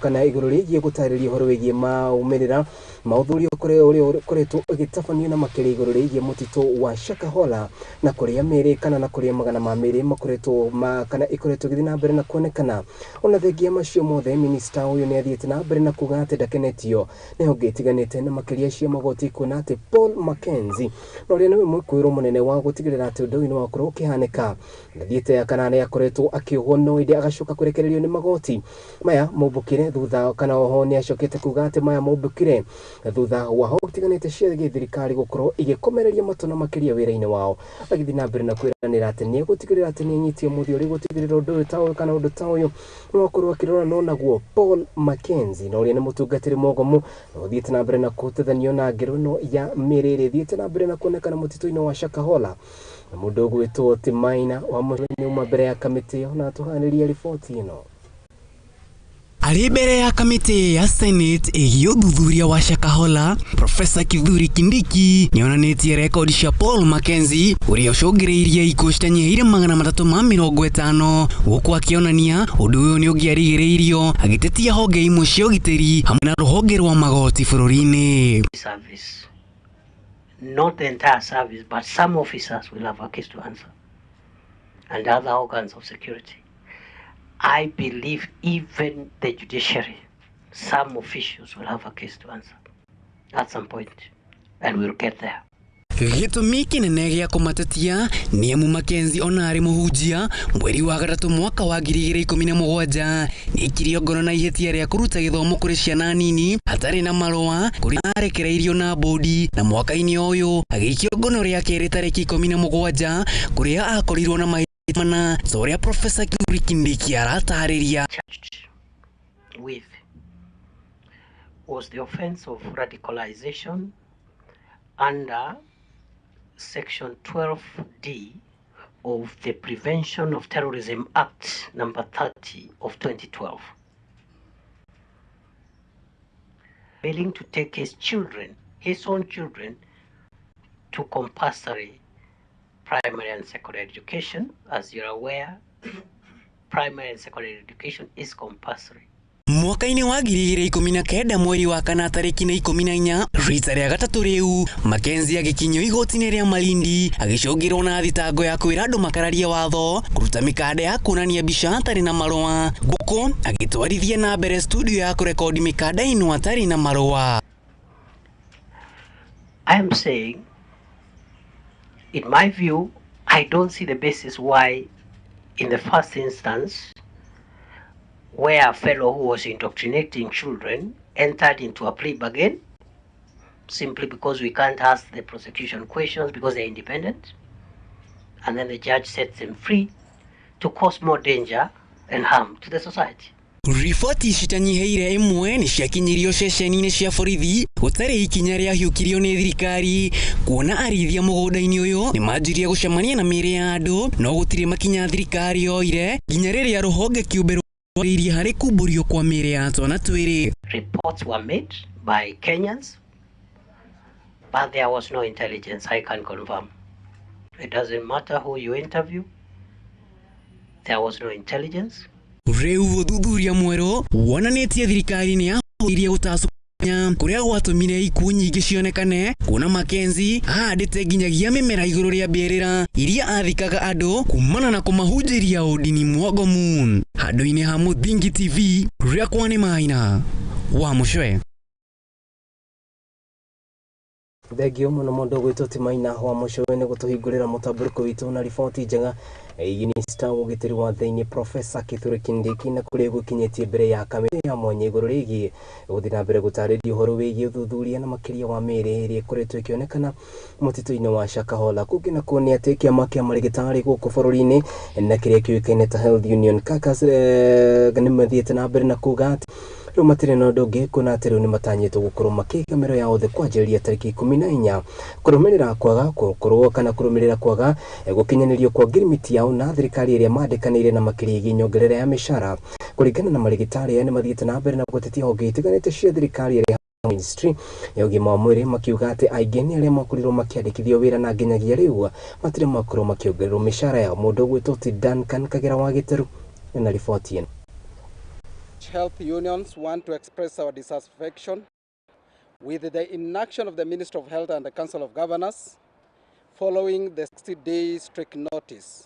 Kana igũrũ rĩgiĩ gũtarĩria ũhoro wĩgiĩ maumĩrĩra maũthuthuria ũrĩa ũkoretwo ũgĩtabanio na makĩria igũrũ rĩgiĩ mũtitũ wa Shakahola na kũrĩa mĩĩrĩ kana na kũrĩa magana ma mĩĩrĩ makoretwo ma, kana ikoretwo ĩgĩthiĩ na mbere na kuonekana. Ona thengia macio mothe, minista ũyũ nĩ athiĩte na mbere na kuga atĩ ndakenetio nĩ honge itiganĩte na makĩria cia magoti, kuona atĩ Paul Mackenzie na ũrĩa nĩwe mwĩkũĩrwo mũnene wa gũtigĩrĩra atĩ ũndũ ũyũ nĩ wakorwo ũkĩhanĩka ndathiĩte kana nĩ akoretwo akĩohwo no ĩndĩ agacoka kũrekererio nĩ magoti. Maya maumbũkire thutha kana oho nĩ acokete kuga atĩ maya maumbũkire thutha wa honge itiganĩte cia gĩthirikari gũkorwo igĩkomereria matũ na makĩria wĩra-inĩ wao, agĩthiĩ na mbere na kwĩranĩra atĩ nĩ egũtigĩrĩra atĩ nĩ anyitio mũthĩ ũrĩa gũtigĩrĩra ũndũ ũyũ ta ũyũ kana ũndũ ta ũyũ nĩ wakorwo akĩrora no naguo Paul Mackenzie na ũrĩa nĩ mũtungatĩri mũgomu na ũthiĩte na mbere na kũhutithanio na ngero ĩno ya mĩĩrĩ ĩrĩa ĩthiĩte na mbere na kuonekana mũtitũ-inĩ wa Shakahola. Na mũndũ ũgwĩtwo Timaina wa Mũcene uma mbere ya kamĩtĩ ĩyo na atũhanĩrie riboti ĩno. Arĩ mbere ya kamĩtĩ ya Senate ĩgiĩ ũthuthuria wa Shakahola, Profesa Kithure Kindiki nĩonanĩtie rekondi cia Paul Mackenzie ũrĩa ũcũngĩrĩirie ikuũ citanyihĩire 350, gũkũ akĩonania ũndũ ũyũ nĩ ũngĩarigĩrĩirio, agĩtetia honge imwe cia ũgitĩri hamwe na rũhonge rwa magoti bũrũri-inĩ. Service, not the entire service, but some officers will have a case to answer, and other organs of security. I believe even the judiciary, some officials will have a case to answer at some point, and we'll get there. Gĩtũmi kĩnene gĩa kũmatetia nĩ amu Mackenzie ona arĩ mũhunjia mweri wa gatatũ mwaka wa 2017 nĩaikirio ngono na ihĩtia rĩa kũruta gĩthomo kũrĩ ciana nini hatarĩ na marũa, kũrĩa arekereirio na bodi, na mwaka-inĩ ũyũ agĩikio ngono rĩa kerĩ tarĩki 17 kũrĩa akorirwo na mahĩtia mana ta ũrĩa Profesa Kithure Kindiki aratarĩria. Charged with was the offense of radicalization under Section 12D of the Prevention of Terrorism Act number 30 of 2012. Failing to take his children, his own children, to compulsory primary and secondary education. As you're aware, primary and secondary education is compulsory. Mwaka-inĩ wa 2019 mweri wa kana tarĩki na 14 rita rĩa gatatũ rĩu Mackenzie agĩkinyio igoti-inĩ rĩa Malindi agĩcũngĩrwo na thitango ya kwĩra andũ makararie watho kũruta mĩkanda ya kuonania mbica atarĩ na marũa, gũkũ agĩtwarithia na mbere studio ya kũrekodi mĩkanda ĩno atarĩ na marũa. I am saying, in my view, I don't see the basis why, in the first instance, where a fellow who was indoctrinating children entered into a plea bargain, simply because we can't ask the prosecution questions because they're independent, and then the judge sets them free to cause more danger and harm to the society. Riboti citanyihĩire imwe nĩ ciakinyirio ceceni-inĩ cia borithi gũtarĩ ikinya rĩahiũkirio nĩ thirikari kuona arĩithia mũgũnda-inĩ ũyũ nĩ manjirie gũcemania na mĩĩrĩ ya andũ, no gũtirĩ makinya thirikari yoire nginya rĩrĩa rũhonge kĩũmbe rwarĩirie harĩ kumbũrio kwa mĩĩrĩ ya twana twĩrĩ. Reports were made by Kenyans, but there was no intelligence, I can confirm. It doesn't matter who you interview, there was no intelligence. Rĩu ũthuthuria mwerũ wonanĩtie thirikari nĩ yahũthĩrire gũtacũkania kũrĩa gwatũmire ikuũ nyingĩ cionekane, kuona Mackenzie ahandĩte nginyagia mĩmera igũrũ rĩa mbĩrĩra iria athikaga andũ kumana na kũmahunjĩria ũndini mwogomu. Handũ-inĩ ha Mũthingi TV, rĩakwa nĩ Maina wa Mũcwe. Thengio mũno mũndũ ũgwĩtwo Timaina wa Mũcwe nĩ gũtũhingũrĩra mũtambũrũko witũ na riboti njega. Minista wa ũgitĩri wa thĩinĩ Profesa Kithure Kindiki na kũrĩa gũkinyĩtie mbere ya kamĩtĩ ya mwanya igũrũ rĩgiĩ gũthiĩ na mbere gũtarĩria ũhoro wĩgiĩ ũthuthuria na makĩria wa mĩĩrĩ ĩrĩa ĩkoretwo ĩkĩonekana mũtitũ-inĩ wa Shakahola. Kũngĩ nakuo nĩ atĩ kĩama kĩa marĩgĩtarĩ gũkũ bũrũri-inĩ na kĩrĩa kĩũĩkaine ta Health Union Kakas nĩ mathiĩte na mbere na kuga atĩ rĩu matirĩ na ũndũ ũngĩ kuona atĩ rĩu nĩ matanyĩtwo gũkorwo makĩiga mĩro yao thĩ kwanjĩrĩria tarĩki 14 kũrũmĩrĩra kwaga gũkorwo kana kũrũmĩrĩra kwaga gũkinyanĩrio kwa ngirimiti yao na thirikari ĩrĩa mandĩkanĩire na makĩria ĩgiĩ nyongerera ya mĩcara. Kũringana na marĩgĩtarĩ aya nĩ mathiĩte na mbere na gũtetia honge itiganĩte cia thirikari ĩrĩa ministry ya ũgima wa mwĩrĩ, makiuga atĩ aingĩ nĩ arĩa makorirwo makĩandĩkithio wĩra na nginyagia rĩu matirĩ makorwo makĩongererwo mĩcara yao. Mũndũ ũgwĩtwo ti Duncan Kagera wa Gĩteru na riboti ĩno. Health Unions want to express our dissatisfaction with the inaction of the Ministry of Health and the Council of Governors following the 60-day strict notice.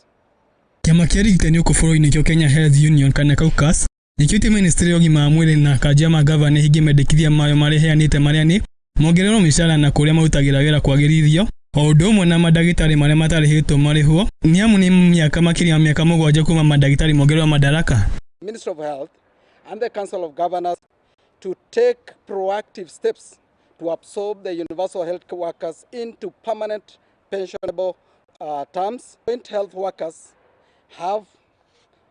Kĩama kĩa arigitani gũkũ bũrũri-inĩ nĩkĩo Kenya Health Union kana Caucus nĩkĩũrĩtie ministry ya ũgima wa mwĩrĩ na kanjũ ya mangavana ĩhingie mendekithia mayo marĩa ĩheanĩte marĩa nĩ mongererwo mĩcara na kũrĩa marutagĩra wĩra kwagĩrithio o ũndũ ũmwe na mandagĩtarĩ marĩa matarĩhĩtwo marĩhwo nĩ amu nĩ mĩaka makĩria ma mĩaka 7 kuma mandagĩtarĩ mongererwo madaraka. Ministry of Health and the Council of Governors to take proactive steps to absorb the universal health workers into permanent pensionable terms. Joint health workers have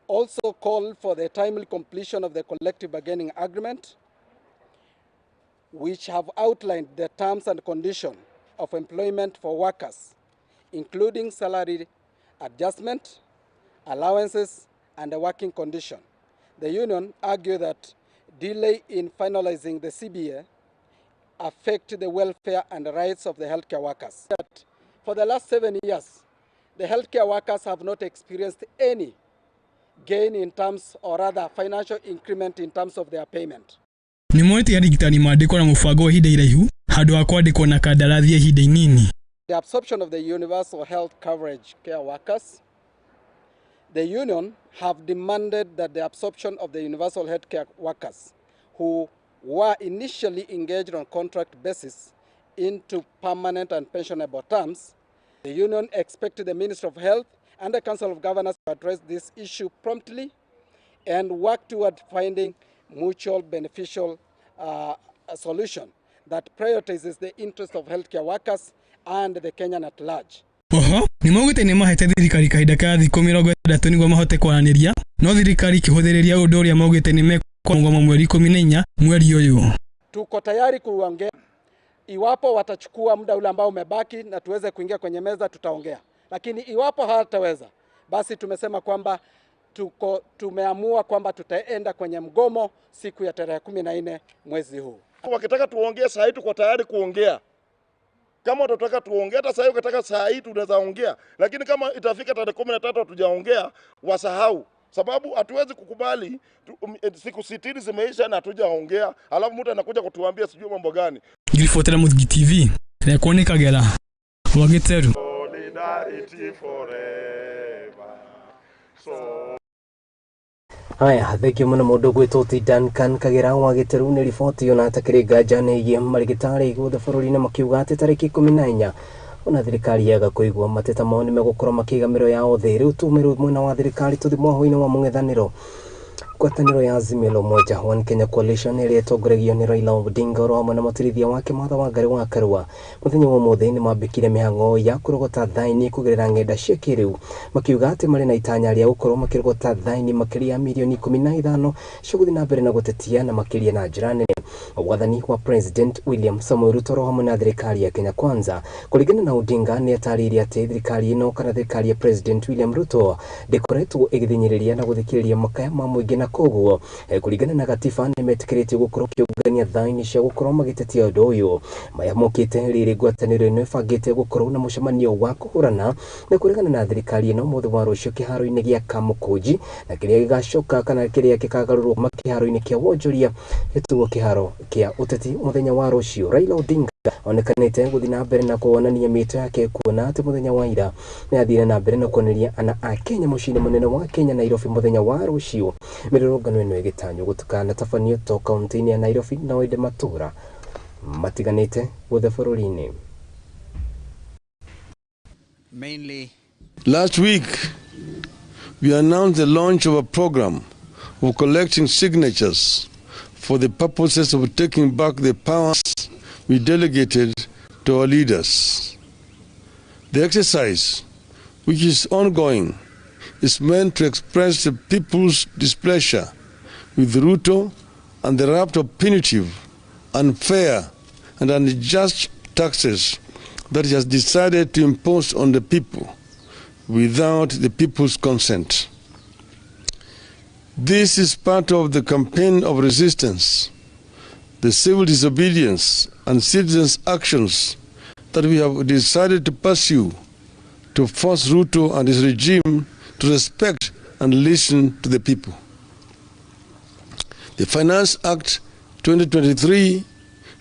also called for the timely completion of the collective bargaining agreement, which have outlined the terms and conditions of employment for workers, including salary adjustment, allowances, and the working condition. The union argue that delay in finalizing the CBA affect the welfare and rights of the healthcare workers. That for the last 7 years, the healthcare workers have not experienced any gain in terms, or rather financial increment in terms of their payment. Nĩ morĩtie arigitani mandĩkwo na mũbango wa ihinda iraihu handũ ha kwandĩkwo na kandarathi ya ihinda inini. The absorption of the universal health coverage care workers. The union have demanded that the absorption of the universal health care workers who were initially engaged on contract basis into permanent and pensionable terms. The union expected the Ministry of Health and the Council of Governors to address this issue promptly and work toward finding mutual beneficial solution that prioritizes the interest of healthcare workers and the Kenyan at large. Oho nĩ maugĩte nĩ mahete thirikari kahinda ka thikũ 60 nĩguo mahote kwaranĩria no thirikari ikĩhũthĩrĩria ũndũ ũrĩa maugĩte nĩ mekũgoma mweri 14 mweri ũyũ. Tuko tayari kuongea iwapo watachukua muda ule ambao umebaki na tuweze kuingia kwenye meza, tutaongea, lakini iwapo hawataweza, basi tumesema kwamba tumeamua kwamba tutaenda kwenye mgomo siku ya tarehe 14 mwezi huu. Wakitaka tuongee saa hii tuko tayari kuongea. Kama watataka tuongee hata saa hii, ukitaka saa hii tunaweza ongea, lakini kama itafika tarehe 13 hatujaongea, wasahau. Sababu hatuwezi kukubali siku 60 zimeisha na hatujaongea, alafu mtu anakuja kutuambia sijui mambo gani. Ngiribotera Muthigi TV, rekwo nĩ Kagera wa Gĩteru. Solidarity forever. So Haya, thengio mũno mũndũ gwĩtwo ti Duncan Kagera wa Gĩteru nĩ riboti ona atakĩrĩ nganja nĩ ĩgiĩ marigĩtarĩ guothe bũrũri-inĩ makiuga atĩ tarĩki 14 ona thirikari yaga kũigua mateta mao nĩ megũkorwo makĩiga mĩro yao thĩ. Rĩu tumĩrwo mwena wa thirikari tũthi mwahũ-inĩ wa mũng'ethanĩro. Ngwatanĩro ya Azimio la Umoja One Kenya Coalition ĩrĩa ĩtongoragio nĩ Raila Odinga oro hamwe na mũtũrithia wake Martha Wangari wa Karua mũthenya wa ũmũthĩ nĩ mambĩkire mĩhang'o ya kũrogota thaini kũgerera ng'enda cia kĩrĩu makiuga atĩ marĩ na itanya rĩa gũkorwo makĩrogota thaini makĩria ya mirioni 15 cia gũthiĩ na mbere na gũtetia na makĩria na njĩra nene wathani wa President William Samoei Ruto oro hamwe na thirikari ya Kenya Kwanza. Kũringana na Odinga nĩ atarĩirie atĩ thirikari ĩno kana thirikari ya President William Ruto ndĩkoretwo ĩgĩthĩnyĩrĩria na gũthikĩrĩria makaya ma mũingĩ na koguo kũringana na gatiba nĩ metĩkĩrĩtio gũkorwo kĩũngania thaini cia gũkorwo magĩtetia ũndũ ũyũ. Maya mokĩte rĩrĩ ngwatanĩro ĩno ĩbangĩte gũkorwo na mũcemanio wa kũhũrana na kũregana na thirikari ĩno mũthĩ wa rũciũ kĩharo-inĩ gĩa Kamũkũnji na kĩrĩa gĩgacoka kana kĩrĩa gĩkagarũrwo kĩharo-inĩ kĩa wonjoria gĩtuo kĩharo kĩa ũteti mũthenya wa rũciũ. Raila Odinga onekanĩte gũthiĩ na mbere na kuonania mĩto yake kuona atĩ mũthenya wa ira nĩ athire na mbere na kuoneria ana a Kenya mũciĩ-inĩ mũnene wa Kenya Nairobi mũthenya wa rũciũ. Mĩrũrũngano ĩno ĩgĩtanywo gũtukana to kaunti-inĩ ya Nairobi na ĩndĩ matũra matiganĩte guothe bũrũri-inĩ. Mainly last week we announced the launch of a program of collecting signatures for the purposes of taking back the powers we delegated to our leaders. The exercise, which is ongoing, is meant to express the people's displeasure with Ruto and the raft of punitive, unfair, and unjust taxes that he has decided to impose on the people without the people's consent. This is part of the campaign of resistance, the civil disobedience and citizens' actions that we have decided to pursue to force Ruto and his regime to respect and listen to the people. The Finance Act 2023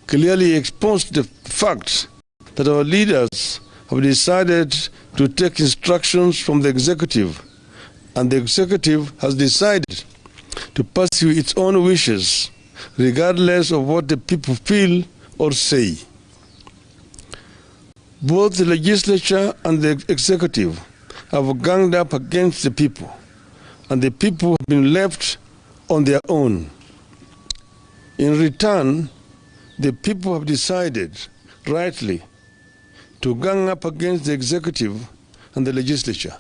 clearly exposed the fact that our leaders have decided to take instructions from the executive, and the executive has decided to pursue its own wishes, regardless of what the people feel or say. Both the legislature and the executive have ganged up against the people, and the people have been left on their own. In return, the people have decided, rightly, to gang up against the executive and the legislature.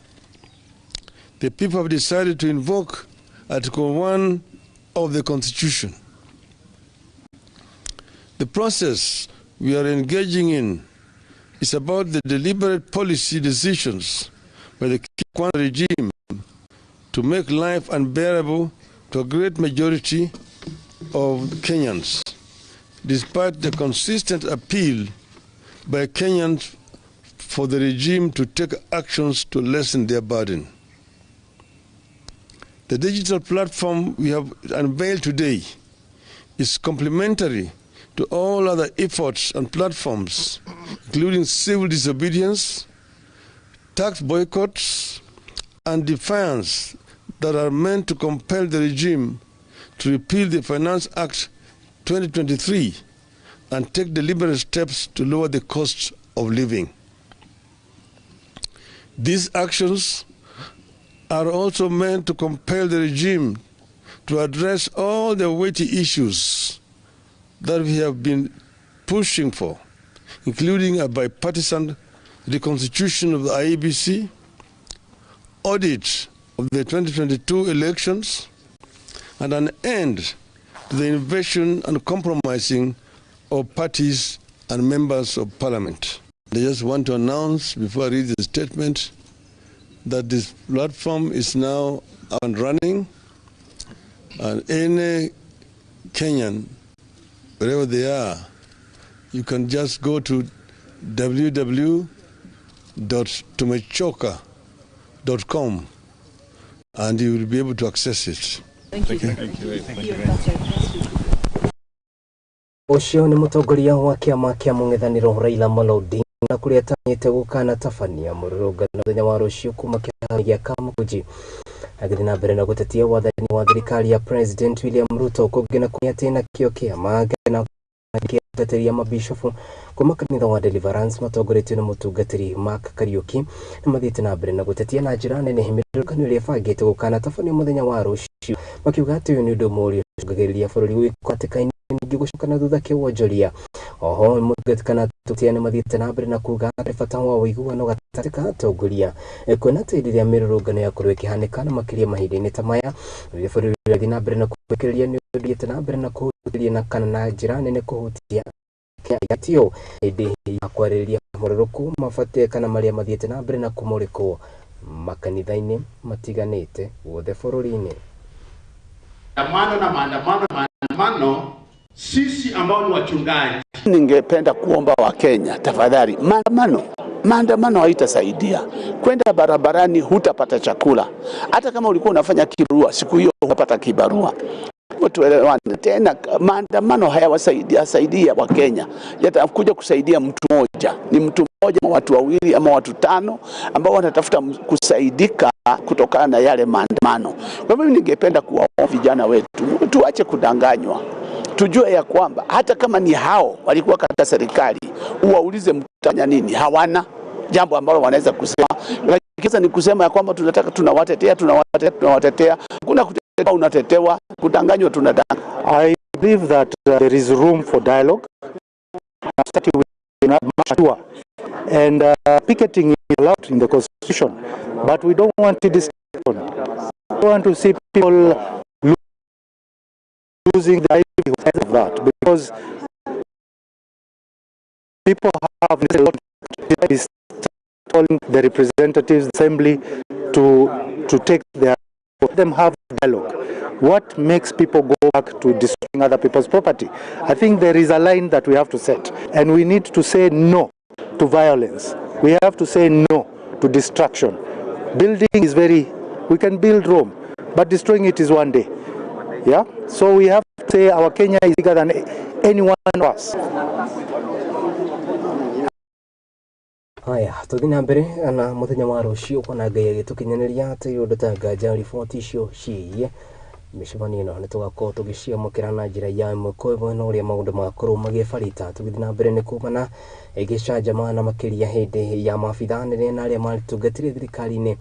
The people have decided to invoke Article 1 of the Constitution. The process we are engaging in is about the deliberate policy decisions by the Kenya regime to make life unbearable to a great majority of Kenyans, despite the consistent appeal by Kenyans for the regime to take actions to lessen their burden. The digital platform we have unveiled today is complementary to all other efforts and platforms, including civil disobedience, tax boycotts, and defiance that are meant to compel the regime to repeal the Finance Act 2023 and take deliberate steps to lower the cost of living. These actions are also meant to compel the regime to address all the weighty issues that we have been pushing for, including a bipartisan reconstitution of the IEBC, audit of the 2022 elections, and an end to the invasion and compromising of parties and members of parliament. I just want to announce before I read the statement that this platform is now up and running, and any Kenyan, wherever they are, you can just go to www.tumechoka.com and you will be able to access it. Thank you. Thank you. Thank you. Ũcio nĩ mũtongoria wa kĩama kĩa mũng'ethanĩro Raila Amolo Odinga kũrĩa atanyĩte gũkanatabania mũrũrũngano mũthenya wa rũciũ kuma kĩharo gĩa Kamukunji agĩthiĩ na mbere na gũtetia wathani wa thirikari ya President William Ruto kũngĩ na kũrĩa atĩ nakĩo kĩama na gĩateteria mabishofu kuma kanitha wa Deliverance matongoretio nĩ mũtungatĩri Mark Kariuki nĩ mathiĩte na mbere na gũtetia na njĩra nene mĩrũrũngano ĩrĩa ĩbangĩtwo gũkanatabanio mũthenya wa rũciũ makiuga atĩ ũyũ nĩ ũndũ mũũru ũcũngagĩrĩria bũrũri gwĩkwo hatĩka-inĩ ningĩ gũcoka na thutha kĩwonjoria. Oho mũtungatĩri kana atetia nĩ mathiĩte na mbere na kuga atĩ bata wa ũiguano gatagatĩ ka atongoria kuona atĩ rĩrĩa mĩrũrũngano yakorwo ĩkĩhanĩka na makĩria mahinda-inĩ ta maya rĩrĩa bũrũri ũrathiĩ na mbere na kwĩkĩrĩria nĩ ũthiĩte na mbere na kũhutĩria na kana na njĩra nene kũhutia atio hĩndĩ ya kwarĩrĩria mogarũrũku mabatiĩ kana marĩa mathiĩte na mbere na kũmũrĩkwo makanitha-inĩ matiganĩte guothe bũrũri-inĩ. Maandamano na maandamano maandamano, sisi ambao ni wachungaji, ningependa kuomba Wakenya, tafadhali, maandamano haitasaidia. Kwenda barabarani hutapata chakula, hata kama ulikuwa unafanya kibarua siku hiyo hutapata kibarua. Tuelewane tena, maandamano hayawasaidia Wakenya, yatakuja kusaidia mtu mmoja, ni mtu mmoja ama watu wawili ama watu tano ambao wanatafuta kusaidika kutokana na yale maandamano. Kwa hivyo ningependa kuwaomba vijana wetu, tuache kudanganywa. Tujue ya kwamba hata kama ni hao walikuwa katika serikali, uwaulize mtafanya nini, hawana jambo ambalo wanaweza kusema. Lakini sasa ni kusema ya kwamba tunataka, tunawatetea, tunawatetea, tunawatetea. Kuna kutetea, unatetewa, kudanganywa, tunadanganywa. I believe that there is room for dialogue. Starting with mature and picketing is allowed in the constitution, but we don't want to destruction. We want to see people losing their livelihood of that, because people have a lot is calling the representatives assembly to take their, let them have dialogue. What makes people go back to destroying other people's property? I think there is a line that we have to set, and we need to say no to violence. We have to say no to destruction. Building is very, we can build Rome, but destroying it is one day. Yeah? So we have Say our Kenya is bigger than any one of us. Haya, tũthiĩ na mbere na mũthenya wa rũciũ kuona Ngai agĩtũkinyanĩria atĩ ũndũ ta nganja riboti icio ciĩgiĩ mĩcemanio ĩno nĩ tũgakorwo tũgĩciamũkĩra na njĩra ya ĩmwe kwa ĩmwe na ũrĩa maũndũ magakorwo magĩbarita. Tũgĩthiĩ na mbere nĩ kumana gĩcanjama na makĩria hĩndĩ ya maabitha anene na arĩa matungatĩire thirikari-inĩ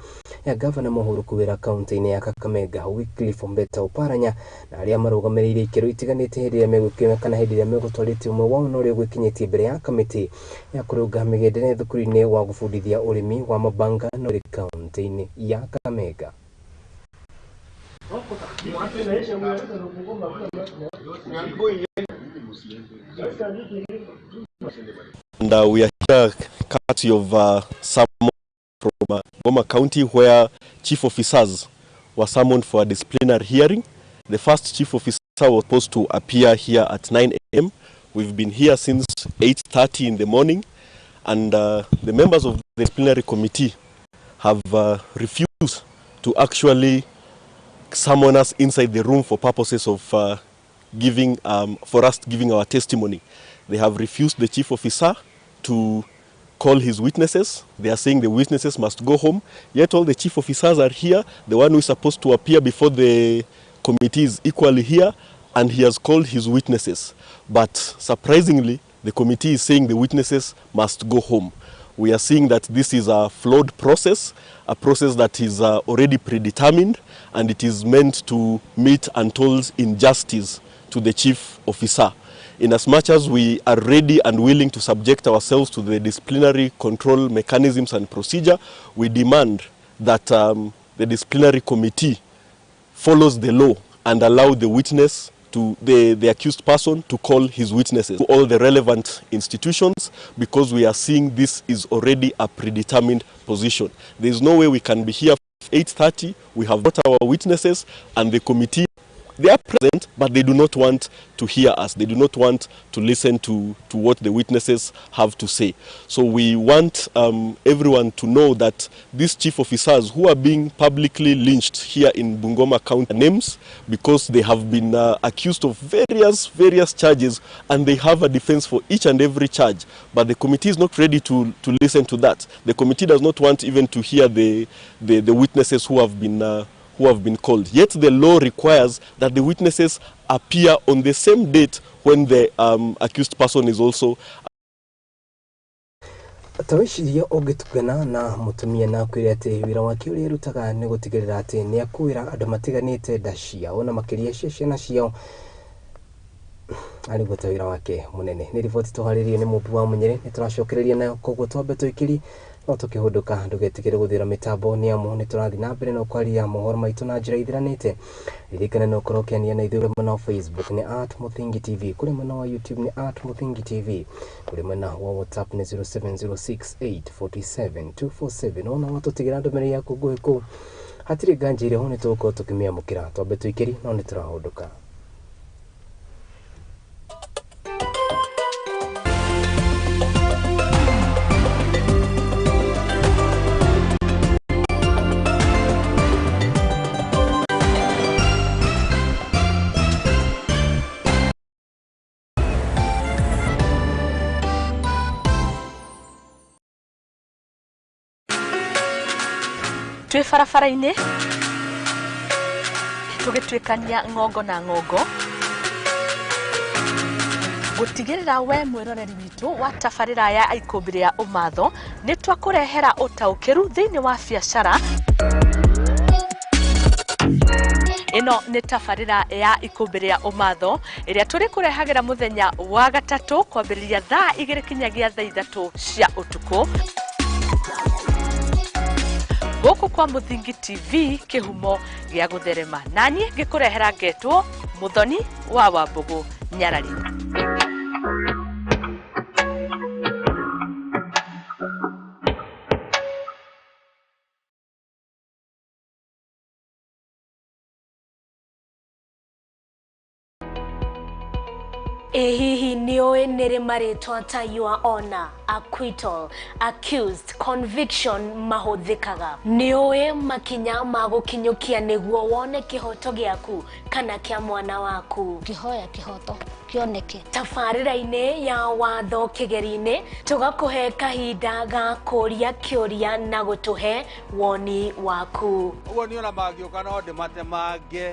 ya gavana Mũhuru Kuwĩra kaunti-inĩ ya Kakamega Wycliffe Ombeta Oparanya na arĩa marũgamĩrĩire ikĩro itiganĩte hĩndĩ ĩrĩa megũkinya kana hĩndĩ ĩrĩa megũtwarĩte ũmwe wao na ũrĩa ũgwĩkinyĩtie mbere ya kamĩtĩ ya kũrũnga mĩgendere thukuru-inĩ wa gũbundithia ũrĩmi wa mabanga na ũrĩ kaunti-inĩ ya Kakamega. And we are here courtesy of someone from Goma County, where chief officers were summoned for a disciplinary hearing. The first chief officer was supposed to appear here at 9 a.m. We've been here since 8:30 in the morning, and the members of the disciplinary committee have refused to actually summon us inside the room for purposes of giving our testimony. They have refused the chief officer to call his witnesses. They are saying the witnesses must go home. Yet all the chief officers are here. The one who is supposed to appear before the committee is equally here, and he has called his witnesses. But surprisingly, the committee is saying the witnesses must go home. We are seeing that this is a flawed process, a process that is already predetermined, and it is meant to meet untold injustice to the chief officer. In as much as we are ready and willing to subject ourselves to the disciplinary control mechanisms and procedure, we demand that the disciplinary committee follows the law and allow the witness to the accused person to call his witnesses to all the relevant institutions, because we are seeing this is already a predetermined position. There is no way we can be here at 8:30. We have got our witnesses and the committee, they are present, but they do not want to hear us. They do not want to listen to what the witnesses have to say. So we want everyone to know that these chief officers who are being publicly lynched here in Bungoma County names, because they have been accused of various charges, and they have a defense for each and every charge. But the committee is not ready to listen to that. The committee does not want even to hear the witnesses who have been called. Yet the law requires that the witnesses appear on the same date when the accused person is also. Ta wĩcirie ũngĩtungana na mũtumia na akwĩre atĩ wĩra wake ũrĩa arutaga nĩ gũtigĩrĩra atĩ nĩ akuĩra andũ matiganĩte nda ciao na makĩria cia ciana ciao arĩ guo ta wĩra wake mũnene. Nĩ riboti tũharĩrĩirio nĩ Mũmbi wa Mũnyĩrĩ, nĩ tũracokereria nayo, koguo twambe tũikĩrie no tũkĩhũndũka ndũgetigĩre gũthĩra mĩtambo nĩ amu nĩ tũrathiĩ na mbere na kwaria mohoro maitũ na njĩra ithiranĩte. Ririkana no ũkorwo ũkĩania na ithuĩ mwena wa Facebook nĩ @Mũthingi TV, kũrĩ mwena wa YouTube nĩ @Mũthingi TV, kũrĩ mwena wa WhatsApp nĩ 0706847247. Ona watũtigĩra ndũmĩrĩri yaku nguhĩ kũu hatirĩ nganja ĩrĩ ho nĩ tũgũkorwo tũkĩmĩamũkĩra. Twambe tũikĩrie no nĩ tũrahũndũka. Twĩ barabara-inĩ tũgĩtuĩkania ng'ongo na ng'ongo gũtigĩrĩra we mwĩroreri witũ wa tabarĩra ya ikũmbĩ rĩa ũmatho nĩ twakũrehera ũtaũkĩru thĩinĩ wa biacara. Ĩno nĩ tabarĩra ya ikũmbĩ rĩa ũmatho ĩrĩa tũrĩkũrehagĩra mũthenya wa gatatũ kwambĩrĩria thaa 2 kinyagia thaa 3 cia ũtukũ gũkũ kwa Mũthingi TV, kĩhumo gĩa gũtherema. Naniĩ ngĩkũrehera ngetwo Mũthoni wa Wambũgũ Nyarari. Ĩ hihi nĩũĩ nĩrĩ marĩtwa ta your honor, acquittal, accused, conviction mahũthĩkaga? Nĩũĩ makinya ma gũkinyũkia nĩguo wone kĩhoto gĩaku kana kĩa mwana waku? Ngĩhoya kĩhoto kĩoneke. Tabarĩra-inĩ ya watho kĩgeri-inĩ tũgakũhe kahinda ga kũria kĩũria na gũtũhe woni waku. Ũguo niĩ ona mangĩũka no ndĩmatemange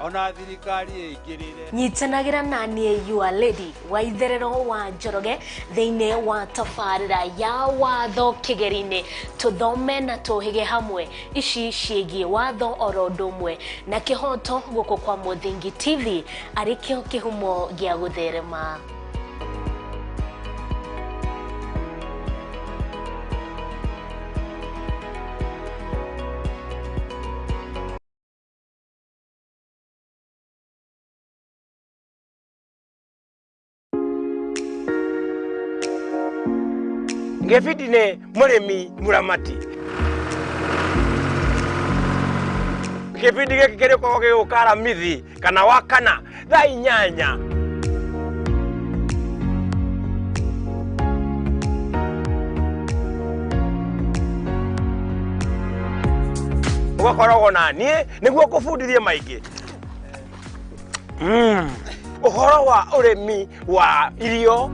ona thirikari ĩingĩrĩre. Nyitanagĩra na niĩ your lady wa itherero wa Njoroge thĩinĩ wa tabarĩra ya watho kĩgeri-inĩ, tũthome na tũhĩge hamwe ici ciĩgiĩ watho oro ũndũ ũmwe na kĩhoto gũkũ kwa Mũthingi TV arĩ kĩo kĩhumo gĩa gũtherema. Gĩbindi nĩ mũrĩmi mũramati. Gĩbindi gĩkĩ kĩrĩkoragwo gĩgũka Aramithi kana Wakana thaa 8. Ũgakoragwo na niĩ nĩguo ngũbundithie maingĩ ũhoro wa ũrĩmi wa irio,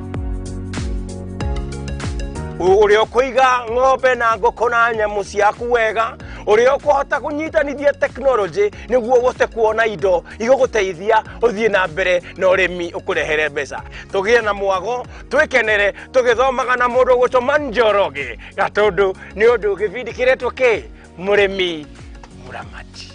ũrĩa ũkũiga ng'ombe na ngũkũ na nyamũ ciaku wega, ũrĩa ũkũhota kũnyitanithia tekinoronjĩ nĩguo ũhote kuona indo igũgũteithia ũthiĩ na mbere na ũrĩmi ũkũrehere mbeca. Tũgĩe na mwago, twĩkenere tũgĩthomaga na mũndũ ũgũtũma Njoroge Gatũndũ, nĩ ũndũ gĩbindi kĩretwo kĩ mũrĩmi mũramati.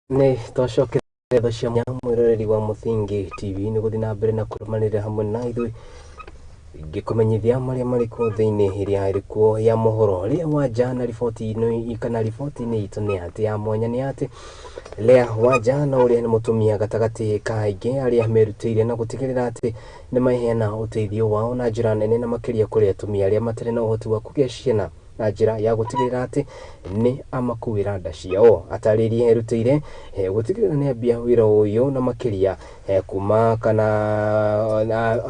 Nĩ twacokeria cia mwĩroreri wa Mũthingi TV nĩ gũthiĩ na mbere na kũrũmanĩrĩra hamwe na ithuĩ ngĩkũmenyithia marĩa marĩ kuo thĩinĩ ĩrĩa ĩrĩ kuo ya mohoro. Lea Wanja na riboti ĩno kana riboti-inĩ itũ nĩ atĩ ya mwanya nĩ atĩ Lea Wanja na ũrĩa nĩ mũtumia gatagatĩ ka aingĩ arĩa merutĩire na gũtigĩrĩra atĩ nĩ maheana ũteithio wao na njĩra nene na makĩria kũrĩ atumia arĩa matarĩ na ũhoti wa kũgĩa ciana na njĩra ya gũtigĩrĩra atĩ nĩ amakuĩra nda ciao. Atarĩrie erutĩire gũtigĩrĩra nĩ ambia wĩra ũyũ na makĩria kuma kana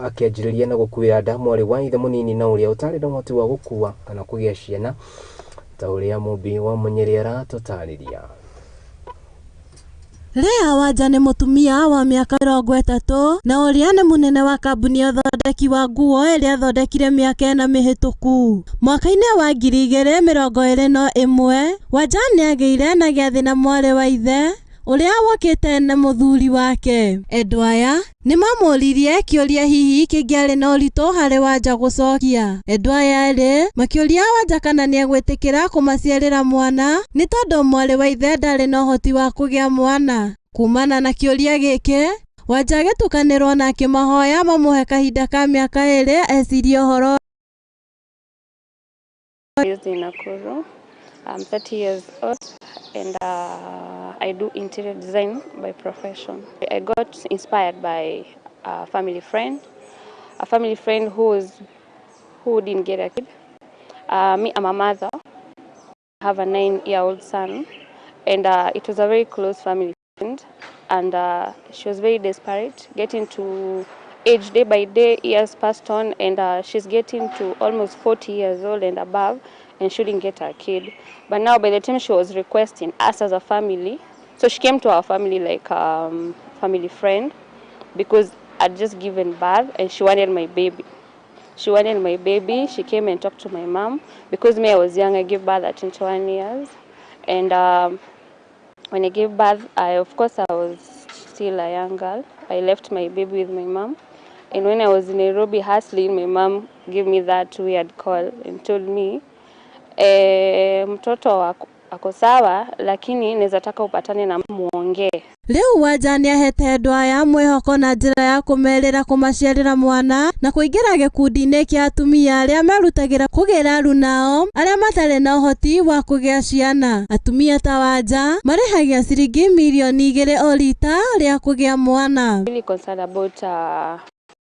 akĩanjĩrĩria na gũkuĩra nda mwarĩ wa ithe mũnini na ũrĩa ũtarĩ na ũhoti wa gũkua kana kũgĩa ciana ta ũrĩa Mũmbi wa Mũnyĩrĩ aratũtarĩria. Lea Wanja nĩ mũtumia wa mĩaka 30 na ũrĩa nĩ mũnene wa kambuni ya ũthondeki wa nguo ĩrĩa athondekire mĩaka 4 mĩhĩtũku. Mwaka-inĩ wa 2021 Wanja nĩagĩire na gĩathĩ na mwarĩ wa ithe ũrĩa wokĩte na mũthuri wake. Endwa aya nĩmamũririe kĩũria hihi kĩngĩarĩ na ũritũ harĩ Wanja gũcokia. Endwa aya erĩ makĩũria Wanja kana nĩegwĩtĩkĩra kũmaciarĩra mwana nĩ tondũ mwarĩ wa ithe ndarĩ na ũhoti wa kũgĩa mwana. Kumana na kĩũria gĩkĩ, Wanja agĩtukanĩrwo na akĩmahoya mamũhe kahinda ka mĩaka 2 ecirie ũhoro. In Nakuru. I'm 30 years old and I do interior design by profession. I got inspired by a family friend who didn't get a kid. Me, I'm a mother. I have a 9-year-old son, and it was a very close family friend, and she was very desperate, getting to age day by day, years passed on, and she's getting to almost 40 years old and above, and she didn't get her kid. But now by the time she was requesting us as a family, so she came to our family like family friend, because I'd just given birth and she wanted my baby. She wanted my baby. She came and talked to my mom. Because me, I was young, I gave birth at 21 years. And when I gave birth, of course, I was still a young girl. I left my baby with my mom. And when I was in Nairobi hustling, my mom gave me that weird call and told me, mtoto Ako sawa, lakini naweza taka upatane na muongee. Rĩu Wanja nĩahete andũ aya mwĩhoko na njĩra ya kũmerĩra kũmaciarĩra mwana na kũingĩra gĩkundi-inĩ kĩa atumia arĩa merutagĩra kũgĩra arunao arĩa matarĩ na ũhoti wa kũgĩa ciana. Atumia ta Wanja marĩhagia ciringi mirioni 2 o rita rĩa kũgĩa mwana. Really concerned about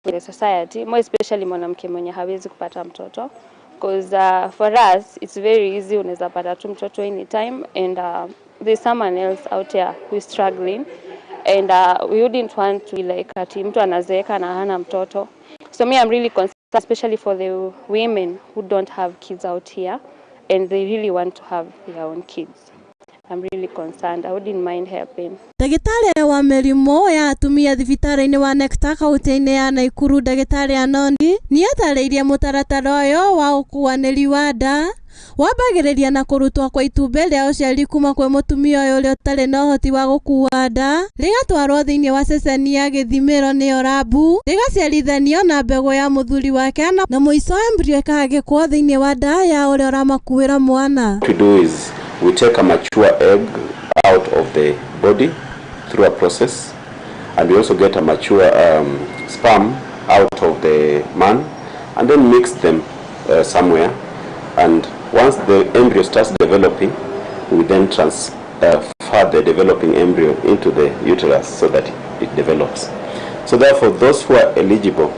the society, more especially mwanamke mwenye hawezi kupata mtoto. Because for us it's very easy, unaweza pata tu mtoto anytime, and there's someone else out there who is struggling, and we wouldn't want to be like ati mtu anazeeka na hana mtoto. So me, I'm really concerned, especially for the women who don't have kids out here and they really want to have their own kids. I'm really concerned. I wouldn't mind helping. Ndagĩtarĩ wa mĩrimũ ya atumia thibitarĩ-inĩ wa Nectar kaunti-inĩ ya Naikuru ndagĩtarĩ Anondi nĩatarĩirie mũtaratara ũyũ wa ũkuanĩri wa nda wambagĩrĩria na kũrutwo kwa itumbĩ rĩa ũciari kuma kwĩ mũtumia ũyũ ũrĩa ũtarĩ na ũhoti wa gũkua nda, rĩgatwarwo thĩinĩ wa ceceni ya gĩthimĩro nĩyo rabu, rĩgaciarithanio na mbegũ ya mũthuri wake na mũico embryo ĩkahagĩkwo thĩinĩ wa nda ya ũrĩa ũramakuĩra mwana. What we do is we take a mature egg out of the body through a process, and we also get a mature sperm out of the man, and then mix them somewhere. And once the embryo starts developing, we then transfer the developing embryo into the uterus so that it develops. So therefore, those who are eligible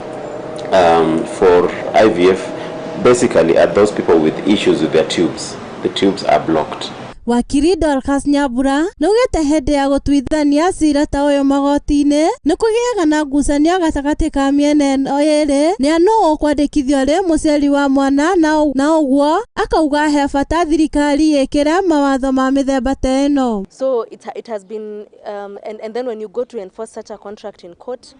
for IVF basically are those people with issues with their tubes. The tubes are blocked. Wakiri Dorcas Nyambura nĩaugĩte hĩndĩ ya gũtuithania cira ta ũyũ magoti-inĩ nĩ kũgĩaga na ngucanio gatagatĩ ka mĩena ĩno ĩrĩ nĩ nũ ũkwandĩkithio arĩ mũciari wa mwana na ũguo akauga he bata thirikari ĩkĩre mawatho ma mĩthemba ta ĩno. So it has been and then when you go to enforce such a contract in court,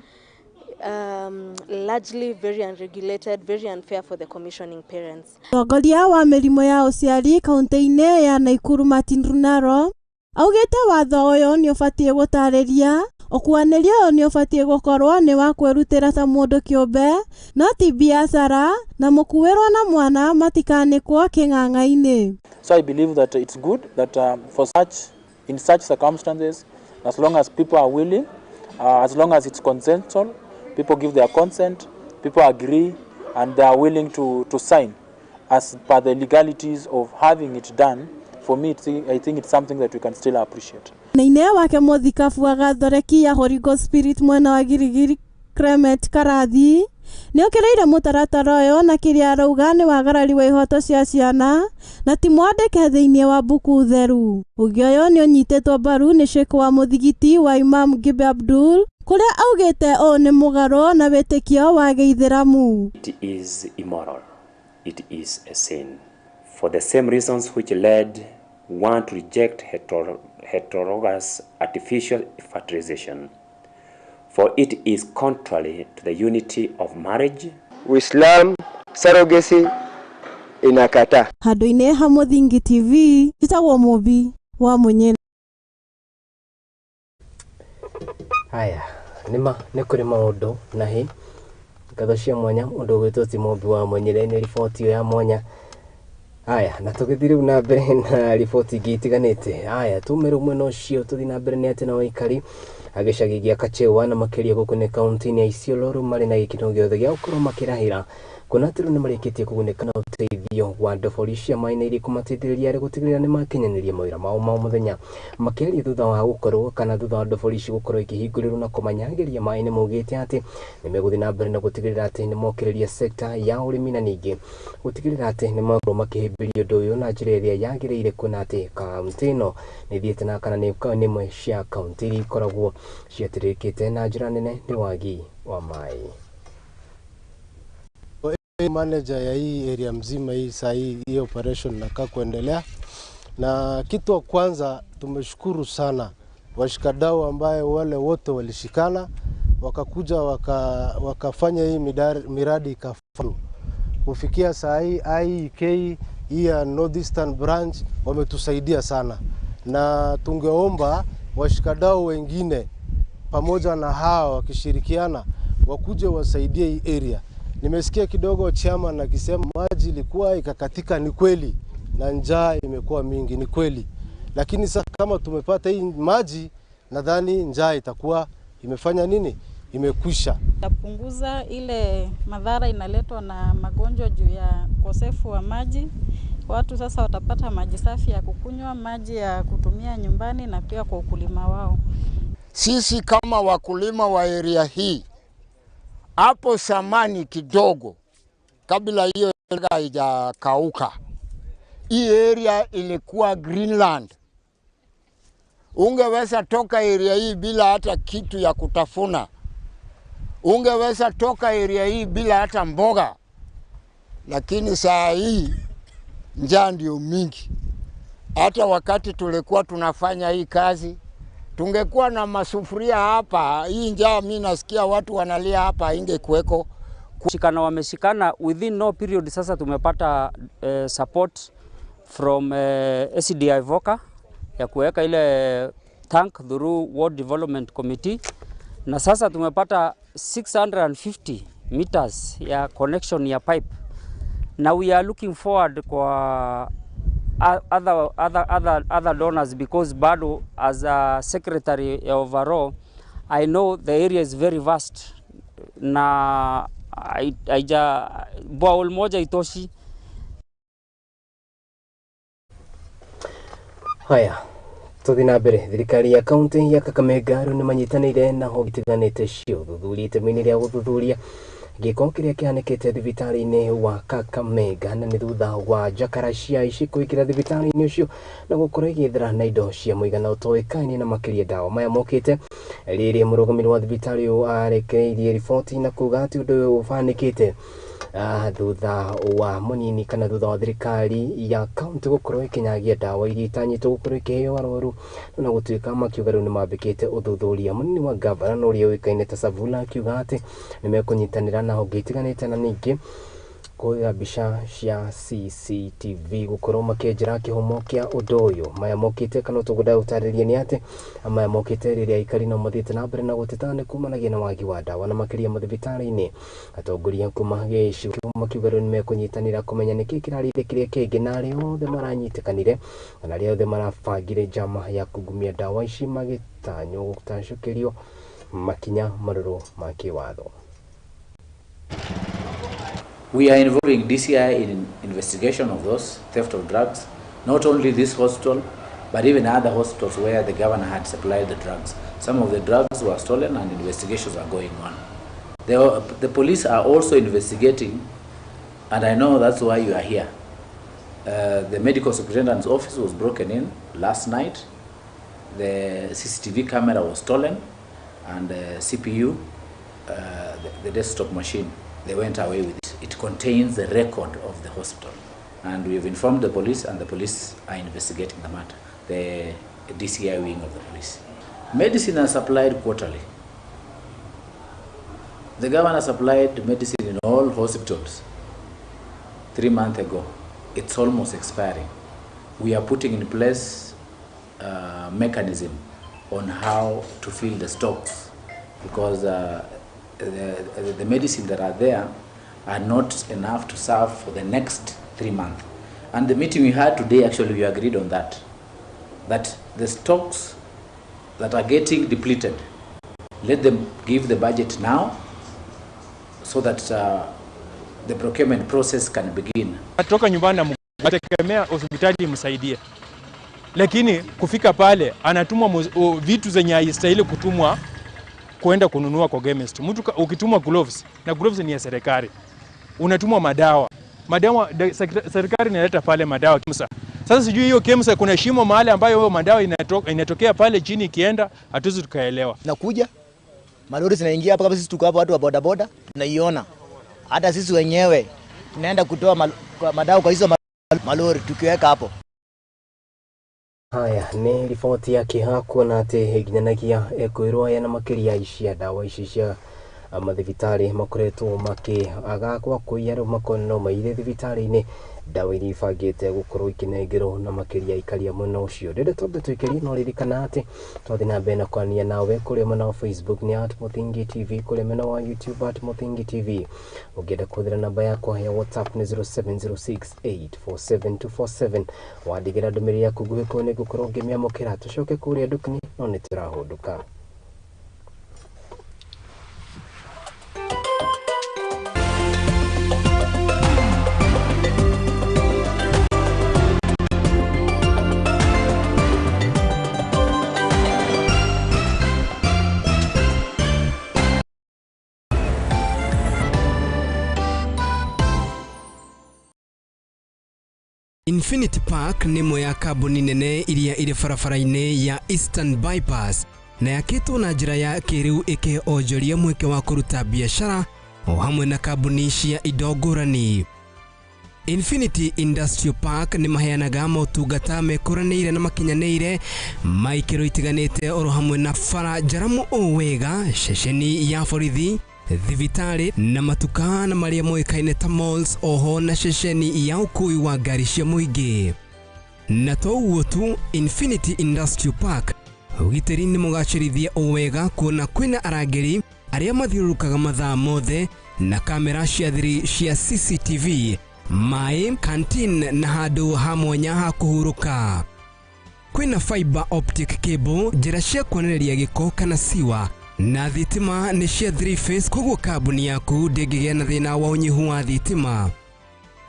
largely very unregulated, very unfair for the commissioning parents. Mũtongoria wa mĩrimũ ya ũciari kaunti-inĩ ya Naikuru Martin Runaro augĩte watho ũyũ nĩ ũbatiĩ gũtarĩria ũkuanĩria ũyũ nĩ ũbatiĩ gũkorwo nĩ wa kwĩrutĩra ta mũndũ kĩũmbe no ti biacara na mũkuĩrwo na mwana matikanĩkwo kĩng'ang'a-inĩ. So I believe that it's good that for such in such circumstances, as long as people are willing, as long as it's consensual, people give their consent, people agree, and they are willing to sign as per the legalities of having it done. For me, I think it's something that we can still appreciate. Neine wake mũthikabu wa Gathoreki ya Holy Ghost Spirit mwena wa Girigiri Clement Karathi nĩokĩrĩire mũtaratara ũyũ na kĩrĩa arauga nĩ wagarari wa ihoto cia ciana na ti mwandĩke thĩinĩ wa mbuku theru. Ũgĩ ũyũ nĩ ũnyitĩtwo mbaru nĩ Sheikh wa mũthigiti wa Imam Gibe Abdul kũrĩa augĩte ũũ nĩ mũgarũ na wĩtĩkio wa gĩithĩramu. It is immoral. It is a sin. For the same reasons which led one to reject heterologous artificial fertilization. For it is contrary to the unity of marriage. Uislamu surrogacy inakataa. Handũ-inĩ ha Mũthingi TV, njĩtagwo Mũmbi wa Mũnyĩrĩ. Haya, nĩma nĩ kũrĩ maũndũ na hĩ ngatho cia mwanya mũndũ ũgwĩtwo ti Mũmbi wa Mũnyĩrĩ nĩ riboti ĩyo ya mwanya. Haya, na tũgĩthiĩ rĩu na mbere na riboti ingĩ itiganĩte. Haya, tume rĩu mwena ũcio tũthiĩ na mbere nĩ atĩ na waikari agĩcagi gĩa Kachewa na makĩria gũkũ nĩ kaunti-inĩ ya Isiolo rĩu marĩ na gĩkeno gĩothe gĩa gũkorwo makĩrahĩra kuona atĩ rĩu nĩmarĩkĩtie kũgunĩka na ũteithio wa ndobori cia maĩ na iria ikũmateithĩrĩria harĩ gũtigĩrĩra nĩmakinyanĩria mawĩra mao ma o mũthenya. Makĩaria thutha wa gũkorwo kana thutha wa ndobori ici gũkorwo ikĩhingũrĩrwo na kũmanyagĩria maĩ nĩmaugĩte atĩ nĩmegũthiĩ na mbere na gũtigĩrĩra atĩ nĩmokĩrĩria sekta ya ũrĩmi na ningĩ gũtigĩrĩra atĩ nĩmakorwo makĩhĩmbĩria ũndũ ũyũ na njĩra ĩrĩa yagĩrĩire kuona atĩ kaunti ĩno nĩthiĩte na kana nĩ ĩmwe cia kaunti iria ikoragwo ciatĩrĩkĩte na njĩra nene nĩ wagi wa maĩ. Manager ya hii area mzima hii saa hii operation nakaa kuendelea, na kitu wa kwanza tumeshukuru sana washikadau ambaye wale wote walishikana wakakuja wakafanya hii miradi ikafaulu. Kufikia saa hii IEK hii ya Northeastern Branch wametusaidia sana, na tungeomba washikadau wengine pamoja na hao wakishirikiana wakuje wasaidie hii area. Nimesikia kidogo chairman akisema maji ilikuwa ikakatika, ni kweli, na njaa imekuwa mingi, ni kweli. Lakini sasa kama tumepata hii maji, nadhani njaa itakuwa imefanya nini, imekwisha. Tapunguza ile madhara inaletwa na magonjwa juu ya ukosefu wa maji. Watu sasa watapata maji safi ya kukunywa, maji ya kutumia nyumbani na pia kwa ukulima wao. Sisi kama wakulima wa area hii, hapo zamani kidogo, kabla hiyo haijakauka, hii area ilikuwa Greenland. Ungeweza toka area hii bila hata kitu ya kutafuna, ungeweza toka area hii bila hata mboga, lakini saa hii njaa ndio mingi. Hata wakati tulikuwa tunafanya hii kazi, tungekuwa na masufuria hapa, hii njaa mimi nasikia watu wanalia hapa ingekuweko. Shikana wameshikana within no period. Sasa tumepata support from SDI Voka ya kuweka ile tank through Ward Development Committee, na sasa tumepata 650 meters ya connection ya pipe, na we are looking forward kwa other donors, because bado as a secretary ya overall I know the area is very vast na haija borehole moja itoshi. Haya, tuthi na mbere. Thirikari ya kaunti ya Kakamega rĩu nĩmanyitanĩire na honge itiganĩte cia ũthuthuria itemi-inĩ rĩa gũthuthuria gĩko kĩrĩa kĩhanĩkĩte thibitarĩ-inĩ wa Kakamega, na nĩ thutha wa njakara cia ici kũingĩra thibitarĩ-inĩ ũcio na gũkorwo igĩethera na indo cia mũigana ũtoĩkaine na makĩria ndawa. Maya mokĩte rĩrĩa mũrũgamĩrĩri wa thibitarĩ ũyũ arekereirie riboti na kuga atĩ ũndũ ũyũ ũhanĩkĩte thutha wa mũnini kana thutha wa thirikari ya kaunti gũkorwo ĩkĩnyagia ndawa iria itanyĩtwo gũkorwo ikĩheo arwaru, na gũtuĩka makiuga rĩu nĩmambĩkĩte ũthuthuria. Mũnini wa gavana na ũrĩa ũĩkaine ta Savula akiuga atĩ nĩmekũnyitanĩra na honge itiganĩte na ningĩ kuoya mbica cia CCTV gũkorwo makĩenjera kĩhumo kĩa ũndũ ũyũ. Maya mokĩte kana tũgũnda gũtarĩria nĩ atĩ maya mokĩte rĩrĩa aikari no mathiĩte na mbere na gũteta nĩ kumanagia na wagi wa ndawa na makĩria mathibitarĩ-inĩ. Atongoria kuma gĩcigo kĩu makiuga rĩu nĩmekũnyitanĩra kũmenya nĩkĩ kĩrarĩire kĩrĩa kĩngĩ, na arĩa othe maranyitĩkanire kana arĩa othe marabangire njama ya kungumia ndawa ici magĩtanywo gũtacũkĩrio makinya marũrũ ma kĩwatho. We are involving DCI in investigation of those theft of drugs, not only this hospital, but even other hospitals where the governor had supplied the drugs. Some of the drugs were stolen and investigations are going on. The police are also investigating, and I know that's why you are here. The medical superintendent's office was broken in last night. The CCTV camera was stolen, and the CPU, the desktop machine, they went away with it. It contains the record of the hospital. And we have informed the police, and the police are investigating the matter, the DCI wing of the police. Medicine are supplied quarterly. The governor supplied medicine in all hospitals 3 months ago. It's almost expiring. We are putting in place a mechanism on how to fill the stocks, because the medicine that are there are not enough to serve for the next 3 months. And the meeting we had today, actually we agreed on that, that the stocks that are getting depleted, let them give the budget now so that the procurement process can begin. Atoka nyumbani na ategemea hospitali imsaidie, lakini kufika pale anatumwa vitu zenye haistahili kutumwa kwenda kununua kwa chemist. Mtu ukitumwa gloves, na gloves ni ya serikali, unatumwa madawa. Madawa serikali inaleta pale madawa KEMSA. Sasa sijui hiyo KEMSA kuna shimo mahali ambayo hiyo madawa inatokea pale chini ikienda, hatuwezi tukaelewa. Nakuja malori zinaingia hapa kabisa, sisi tuko hapa watu wa boda boda tunaiona. Hata sisi wenyewe tunaenda kutoa madawa kwa hizo malori tukiweka hapo. Haya nĩ riboti ya kĩeha kuona atĩ nginyanagia ekwĩrwo aya na makĩria ici cia ndawa ici cia Mathibitarĩ makoretwo makĩaga gwa kũiya, rĩu makona no maire thibitarĩ-inĩ ndawa iria ibangĩte gũkorwo ikĩnengerwo na makĩria aikari a mwena ũcio. Rĩrĩa twambe tũikĩrie, no ririkana atĩ twathiĩ na mbere na kwaria nawe kũrĩa mwena wa Facebook nĩ @MuthingiTV, kũrĩa mwena wa YouTube @MuthingiTV. Ũngĩenda kũhũthĩra namba yakwa ya WhatsApp nĩ 0706847247. Wandĩkĩra ndũmĩrĩri yaku nguhĩ kũu nĩngũkorwo ngĩmĩamũkĩra. Tũcoke kũrĩa nduka-inĩ, no nĩ tũrahũndũka. Infinity Park nĩ ĩmwe ya kambuni nene iria irĩ barabara-inĩ ya Eastern Bypass na yakĩtwo na njĩra ya kĩrĩu, ĩkĩhe onjoria mweke wa kũruta biacara o hamwe na kambuni cia indo ngũrani. Infinity Industrial Park nĩ maheanaga motungata mekũranĩire na makinyanĩire ma ikĩro itiganĩte, oro hamwe na bara njaramu o wega, ceceni ya borithi, thibitarĩ na matuka na marĩa moĩkaine ta malls, oho na ceceni ya ũkui wa ngari cia mũingĩ. Na to ũguo tu, Infinity Industrial Park ũgitĩri nĩ mũgacĩrithie o wega, kuona kwĩna arangĩri arĩa mathiũrũrũkaga mathaa mothe na kamera cia thiri cia CCTV, maĩ, canteen na handũ ha mwanya ha kũhurũka. Kwĩna fiber optic cable, njĩra cia kuonereria gĩko kana siwa, na thitima nĩ cia 3 phase, koguo kambuni yaku ndĩngĩgĩa na thĩna wa ũnyihu wa thitima.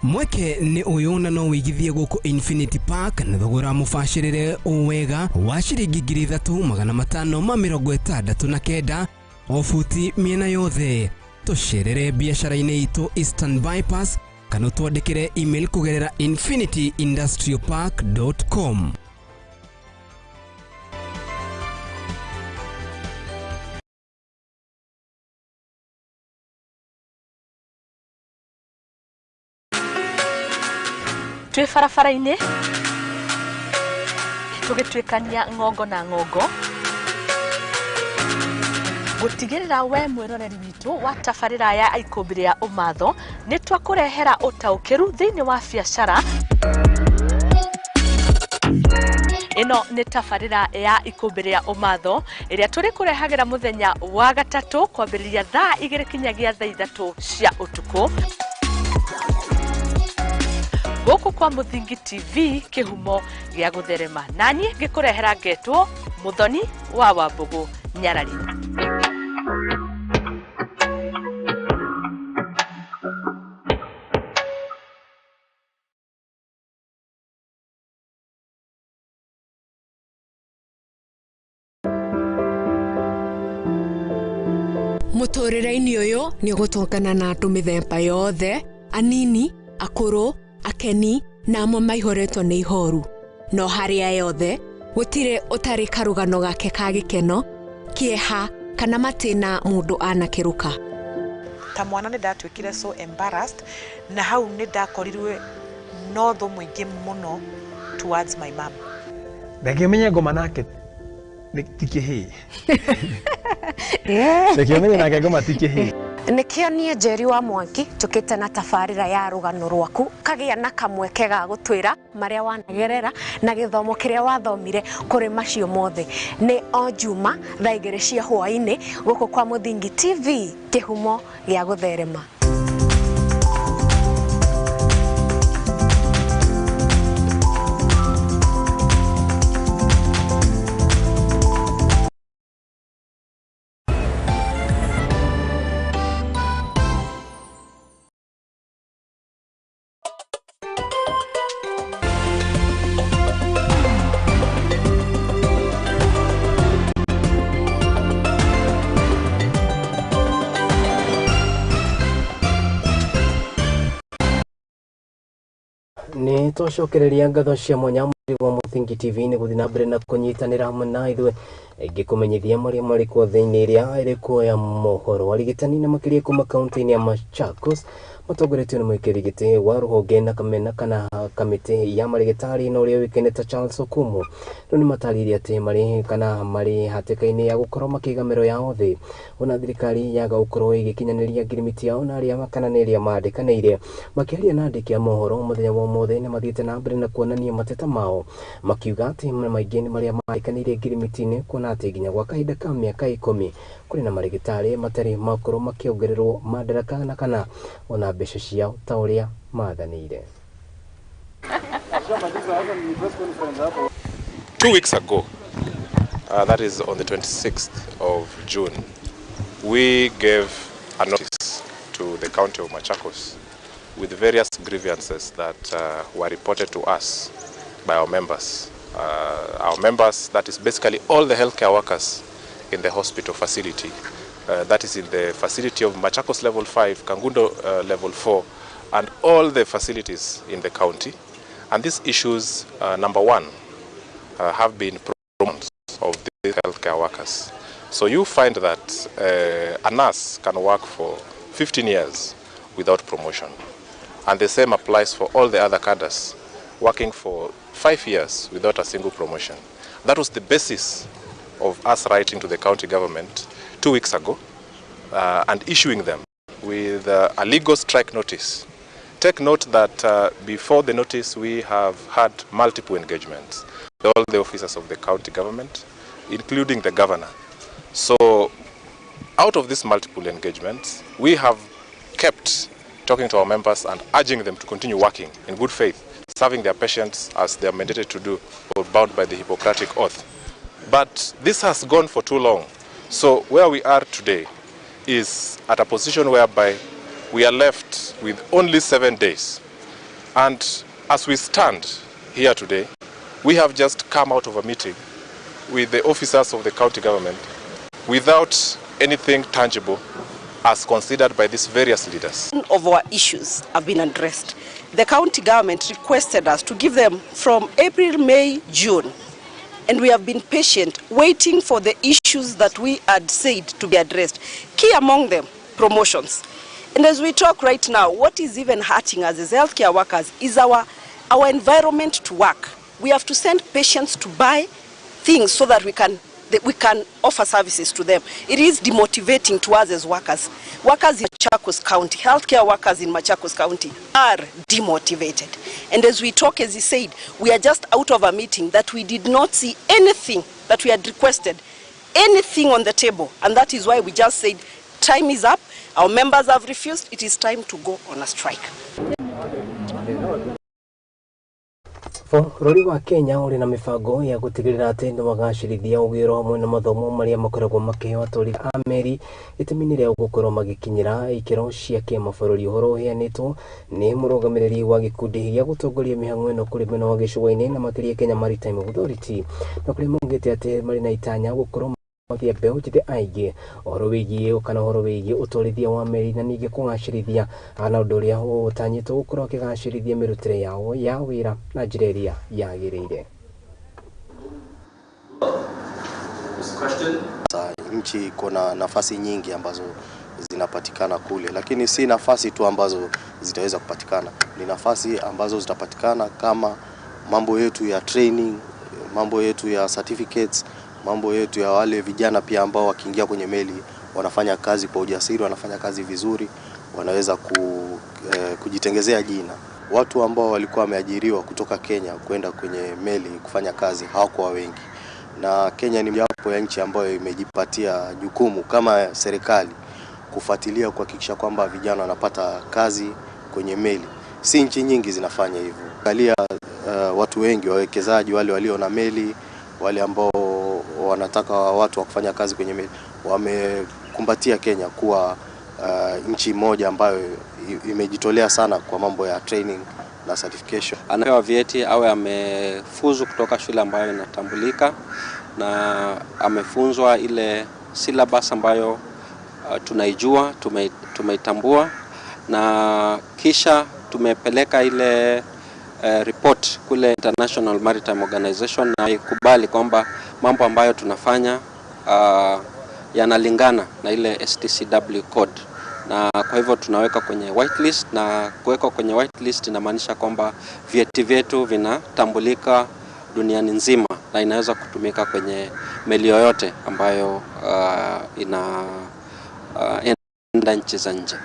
Mweke nĩ ũyũ na no wĩigithie gũkũ Infinity Park na thogora mũbacĩrĩre o wega wa ciringi 3569 o buti mĩena yothe. Tũcerere biacara-inĩ itũ Eastern Bypass kana ũtwandĩkĩre email kũgerera infinityindustrialpark.com. Twĩ barabara-inĩ tũgĩtuĩkania ng'ongo na ng'ongo gũtigĩrĩra we mwĩroreri witũ wa tabarĩra ya Ikũmbĩ rĩa Ũmatho nĩ twakũrehera ũtaũkĩru thĩinĩ wa biacara. Ĩno nĩ tabarĩra ya Ikũmbĩ rĩa Ũmatho ĩrĩa tũrĩ kũrehagĩra mũthenya wa gatatũ kwambĩrĩria thaa 2 kinyagia thaa 3 cia ũtukũ gũkũ kwa Muthingi TV, kĩhumo gĩa gũtherema. Naniĩ ngĩkũrehera ngetwo Muthoni wa Wambũgũ Nyarari. Mũtũrĩre-inĩ ũyũ nĩ ũgũtũngana na andũ mĩthemba yothe, anini, akũrũ, akeni na amwe maihũrĩtwo nĩ ihoru. No harĩa yothe gũtirĩ ũtarĩ karũgano gake ka gĩkeno, kĩeha kana matĩna mũndũ anakĩrũka. Ta mwana nĩ ndatuĩkire so embarrassed, na hau nĩ ndakorirwe no thũ mũingĩ mũno towards my mom. Ndangĩmenya ngoma nake ti kĩhĩĩ. Ndangĩmenya nake ngoma ti kĩhĩĩ. Nĩkĩo niĩ Njeri wa Mwangi njũkĩte na tabarĩra ya rũgano rwaku, kagĩa na kamweke ga gũtwĩra marĩa wanagerera na gĩthomo kĩrĩa wathomire kũrĩ macio mothe. Nĩ o Juma thaa 2 cia hwaĩ-inĩ gũkũ kwa Muthingi TV, kĩhumo gĩa gũtherema. Nĩ twacokereria ngatho cia mwanya wa Muthingi TV nĩ gũthiĩ na mbere na kũnyitanĩra hamwe na ithuĩ Ngĩkũmenyithia marĩa marĩ kuo thĩinĩ ĩrĩa ĩrĩ kuoya mohoro. Arigitani na makĩria kuma kaunti-inĩ ya Machakos matongoretio nĩ mũikĩri gĩtĩ wa rũhonge na kamena kana kamĩtĩ ya marĩgĩtarĩ na ũrĩa ũĩkaine ta Charles Okumu rĩu nĩ matarĩirie atĩ marĩ kana marĩ hatĩka-inĩ ya gũkorwo makĩiga mĩro yao thĩ ona thirikari yaga gũkorwo ĩgĩkinyanĩria ngirimiti yao na arĩa kana nĩ ĩrĩa mandĩkanĩire. Makĩaria na andĩki a mohoro mũthenya wa ũmũthĩ nĩ mathiĩte na mbere na kuonania mateta mao makiuga atĩ maingĩ nĩ marĩa mandĩkanĩire ngirimiti-inĩ kuona atĩ nginya gwa kahinda ka mĩaka 10 kũrĩ na marĩgĩtarĩ matarĩ makorwo makĩongererwo madaraka na kana ona mbeca ciao ta ũrĩa mathanĩire. 2 weeks ago, that is on the 26th of June, we gave a notice to the county of Machakos with various grievances that were reported to us by our members. Our members, that is basically all the healthcare workers in the hospital facility. That is in the facility of Machakos Level 5, Kangundo Level 4, and all the facilities in the county. And these issues, number one, have been problems of the healthcare workers. So you find that a nurse can work for 15 years without promotion. And the same applies for all the other cadres working for 5 years without a single promotion. That was the basis of us writing to the county government 2 weeks ago and issuing them with a legal strike notice. Take note that before the notice we have had multiple engagements with all the officers of the county government, including the governor. So out of these multiple engagements, we have kept talking to our members and urging them to continue working in good faith, serving their patients as they are mandated to do or bound by the Hippocratic Oath. But this has gone for too long. So where we are today is at a position whereby we are left with only 7 days. And as we stand here today, we have just come out of a meeting with the officers of the county government without anything tangible as considered by these various leaders. Of our issues have been addressed. The county government requested us to give them from April, May, June. And we have been patient, waiting for the issues that we had said to be addressed. Key among them, promotions. And as we talk right now, what is even hurting us as healthcare workers is our environment to work. We have to send patients to buy things so that we can offer services to them. It is demotivating to us as workers. Workers in Machakos County, healthcare workers in Machakos County are demotivated. And as we talk, as he said, we are just out of a meeting that we did not see anything that we had requested, anything on the table. And that is why we just said, time is up, our members have refused, it is time to go on a strike. Bũrũri wa Kenya ũrĩ na mĩbango ya gũtigĩrĩra atĩ nĩwagacĩrithia ũgĩro hamwe na mathomo marĩa makoragwo makĩheo atwarithia a meri itemi-inĩ rĩa gũkorwo magĩkinyĩra ikĩro cia kĩmabũrũri. Ũhoro ũheanĩtwo nĩ mũrũgamĩrĩri wa gĩkundi gĩa gũtongoria mĩhang'o ĩno kũrĩ mwena wa gĩcũa-inĩ na makĩria Kenya Maritime Authority, na kũrĩa maugĩte atĩ marĩ na itanya gũkorwo mathia mbeũ njĩthĩ aingĩ ũhoro wĩgiĩ kana ũhoro wĩgiĩ ũtwarithia wa meri na ningĩ kũgacĩrithia na ũndũ ũrĩa ũtanyĩtwo gũkorwo akĩgacĩrithia mĩrutĩre yao ya wĩra na njĩra ĩrĩa yagĩrĩire. Nchi iko na nafasi nyingi ambazo zinapatikana kule, lakini si nafasi tu ambazo zitaweza kupatikana, ni nafasi ambazo zitapatikana kama mambo yetu ya training, mambo yetu ya certificates, mambo yetu ya wale vijana pia ambao wakiingia kwenye meli wanafanya kazi kwa ujasiri, wanafanya kazi vizuri, wanaweza kujitengezea jina. Watu ambao walikuwa wameajiriwa kutoka Kenya kwenda kwenye meli kufanya kazi hawakuwa wengi, na Kenya ni mojawapo ya nchi ambayo imejipatia jukumu kama serikali kufuatilia kuhakikisha kwamba vijana wanapata kazi kwenye meli. Si nchi nyingi zinafanya hivyo. Angalia watu wengi wawekezaji, wale walio na meli, wale ambao wanataka watu wa kufanya kazi kwenye meli, wamekumbatia Kenya kuwa nchi moja ambayo imejitolea sana kwa mambo ya training na certification. Anapewa vyeti awe amefuzu kutoka shule ambayo inatambulika na amefunzwa ile syllabus ambayo tunaijua, tumeitambua, na kisha tumepeleka ile report kule International Maritime Organization na ikubali kwamba mambo ambayo tunafanya yanalingana na ile STCW code, na kwa hivyo tunaweka kwenye whitelist, na kuweka kwenye whitelist inamaanisha kwamba vyeti vyetu vinatambulika duniani nzima na inaweza kutumika kwenye meli yoyote ambayo ina enda nchi za nje.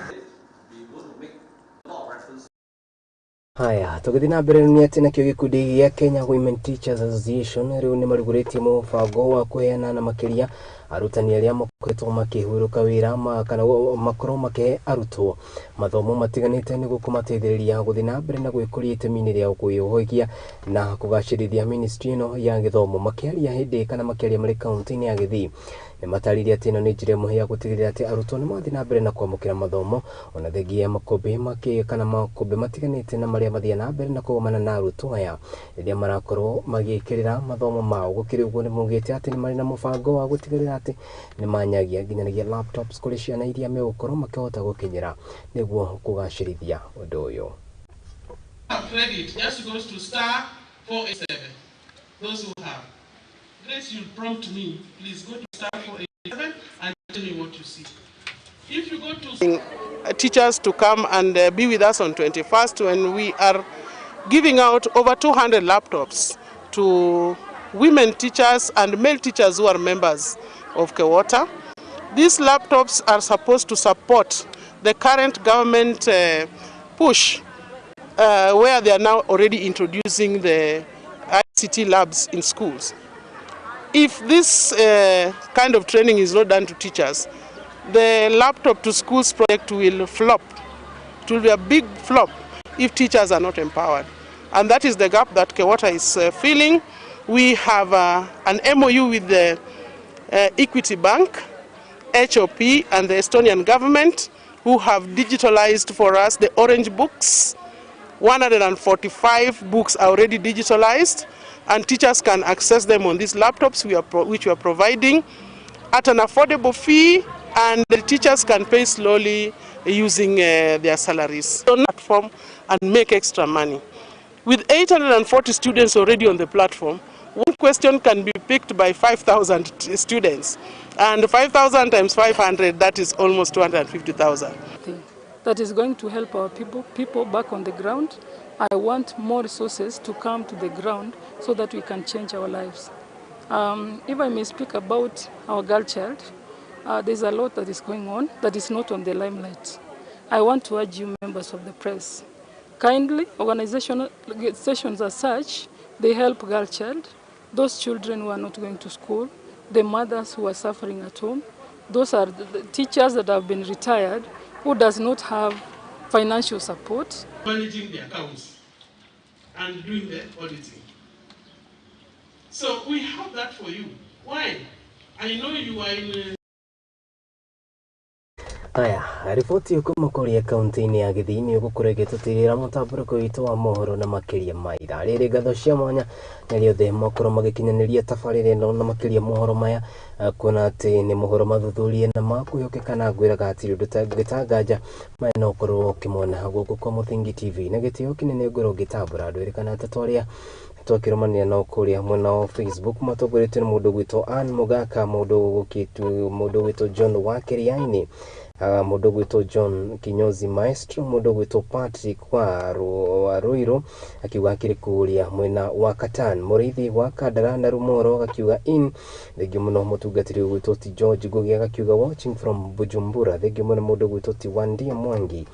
Haya, tũgĩthiĩ na mbere nĩ atĩ nakĩo gĩkundi gĩa Kenya Women Teachers Association rĩu nĩ marugũrĩtie mũbango wa kũheana na makĩria arutani arĩa makoretwo makĩhurũka wĩra kana makorwo makĩhe arutwo mathomo matiganĩte nĩguo kũmateithĩrĩria gũthiĩ na mbere na gwĩkũria itemi-inĩ rĩa kwĩyũhĩgia na kũgacĩrithia ministry ĩno ya gĩthomo. Makĩaria hĩndĩ kana makĩaria marĩ kaunti-inĩ ya Gĩthii nĩ matarĩirie atĩ ĩno nĩ njĩra ĩmwe ya gũtigĩrĩra atĩ arutwo nĩ mathiĩ na mbere na kwamũkĩra mathomo ona thengia ya makũmbĩ makĩ kana makũmbĩ matiganĩte na marĩa mathiĩ na mbere na kũgomana na arutwo aya rĩrĩa marakorwo magĩkĩrĩra mathomo mao. Gũkĩrĩ ũguo nĩ maugĩte atĩ nĩ marĩ na mũbango wa gũtigĩrĩra atĩ nĩ manyagia nginyagia laptops kũrĩ ciana iria megũkorwo makĩhota gũkinyĩra nĩguo kũgacĩrithia ũndũ ũyũ. Credit just goes to star 487. Those who have. Grace, you'll prompt me. Please go to star 487 and tell me what you see. If you go to teachers to come and be with us on 21st when we are giving out over 200 laptops to women teachers and male teachers who are members of KEWOTA. These laptops are supposed to support the current government push where they are now already introducing the ICT labs in schools. If this kind of training is not done to teachers, the laptop to schools project will flop. It will be a big flop if teachers are not empowered. And that is the gap that KEWOTA is filling. We have an MOU with the Equity Bank, HOP, and the Estonian government, who have digitalized for us the orange books. 145 books are already digitalized, and teachers can access them on these laptops which we are providing at an affordable fee, and the teachers can pay slowly using their salaries. On platform and make extra money. With 840 students already on the platform, one question can be picked by 5,000 students, and 5,000 times 500, that is almost 250,000. That is going to help our people back on the ground. I want more resources to come to the ground so that we can change our lives. If I may speak about our girl child, there's a lot that is going on that is not on the limelight. I want to urge you, members of the press, kindly, organizations as such, they help girl child, those children who are not going to school, the mothers who are suffering at home, those are the teachers that have been retired who does not have financial support. Managing the accounts and doing the auditing. So we have that for you. Why? I know you are in... Haya, riboti kuma kũrĩa kaunti-inĩ ya Gĩthii nĩ ũgũkorwo ĩgĩtũtirĩra mũtambũrũko witũ wa mohoro na makĩria ma ithaa rĩrĩ. Ngatho cia mwanya na arĩa othe makorwo magĩkinyanĩria tabarĩra ĩno na makĩria mohoro maya, kuona atĩ nĩ mohoro mathuthurie na makwĩhokeka, na ngwĩraga atĩ ũndũ ngĩtanganja maya no ũkorwo ũkĩmona gũkũ kwa Mũthingi TV. Na gĩtĩo kĩnene ngorwo ngĩtambũra andũ erĩ kana atatũ arĩa twakĩrũmanĩra nao kũrĩa mwena wa Facebook, matongoretio nĩ mũndũ ũgwĩtwo Ann Mũgaka, mũndũ ũgwĩtwo John wa Kĩrĩainĩ, mũndũ ũgwĩtwo John Kinyozi Maestro, mũndũ ũgwĩtwo Patrick wa Ruiru akiuga akĩrĩ kũrĩa mwena wa Katan, Mũrĩithi wa Kandara na Rumoro akiuga in. Thengiũ mũno mũtungatĩri ũgwĩtwo ti George Ngugi agakiuga watching from Bujumbura. Thengiũ mũno mũndũ ũgwĩtwo ti Wandia Mwangi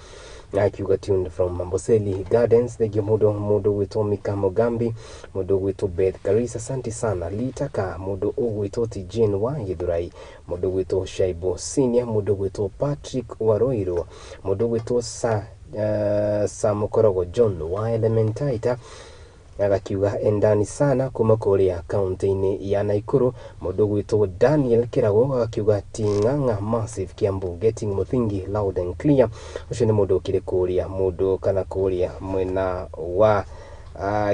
akiuga tuned from Amboseli Gardens. Thengiũ mũndũ ũgwĩtwo Mika Mugambi, mũndũ ũgwĩtwo Beth Karisa, asante sana. Litaka, mũndũ ũgwĩtwo ti Jane wa Githurai, mũndũ ũgwĩtwo Shaibo Senior, mũndũ ũgwĩtwo Patrick Waroiro, mũndũ ũgwĩtwo Samukorogo John wa Elementaita agakiuga endani sana kuma kũrĩa kaunti-inĩ ya Nakuru. Mũndũ ũgwĩtwo Daniel Kĩrago agakiuga Ting'ang'a Massive Kiambu getting Mũthingi loud and clear. Ũcio nĩ mũndũ ũkĩrĩ kũrĩa mũndũ kana kũrĩa mwena wa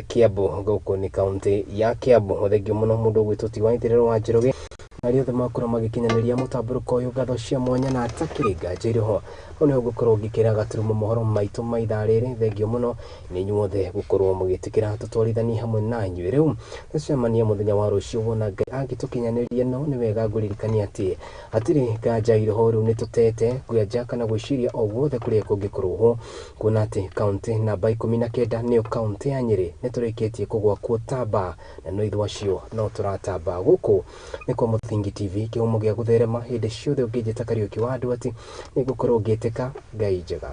Kiambu, gũkũ nĩ kaunti ya Kiambu. Thengiũ mũno mũndũ ũgwĩtwo ti Waithĩrĩro wa Njoroge, Arĩa othe makorwo magĩkinyanĩria mũtambũrũko ũyũ, ngatho cia mwanya na atakĩrĩ nganja irĩho. Hau nĩho ngũkorwo ngĩkĩra gaturumo mohoro maitũ ma ithaa rĩrĩ. Thengio mũno nĩ inyuothe gũkorwo mũgĩtĩkĩra tũtwarithanie hamwe na inyuĩ. Rĩu tũcemania mũthenya wa rũciũ wona Ngai angĩtũkinyanĩria, no nĩ wega ngũririkania atĩ hatirĩ nganja irĩho. Rĩu nĩ tũtete nganja kana gwĩciria o guothe kũrĩa kũngĩkorwo ho, kuona atĩ kaũntĩ namba 19 nĩyo kaũntĩ ya Nyĩrĩ nĩ tũrĩkĩtie kũgwa kuo tamba, na no ithuĩ acio no tũratamba. Gũkũ nĩ kwa Mũthingi TV, kĩhumo gĩa gũtherema hĩndĩ ciothe. Ũngĩnjĩta Kariũki wa andũ atĩ nĩ ngũkorwo ngĩtĩka. Ngai njega.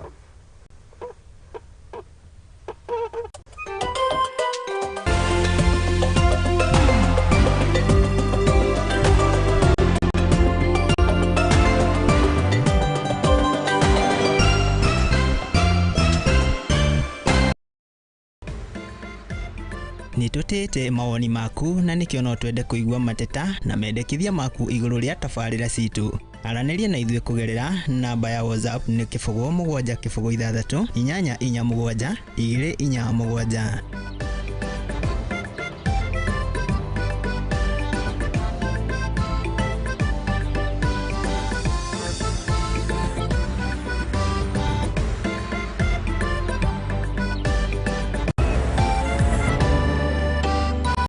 Nĩ tũtĩĩte mawoni maku na nĩkĩo no twende kũigua mateta na mendekithia maku igũrũ rĩa tabarĩra citũ. Aranĩria na ithuĩ kũgerera namba ya WhatsApp nĩ 07006 847 247.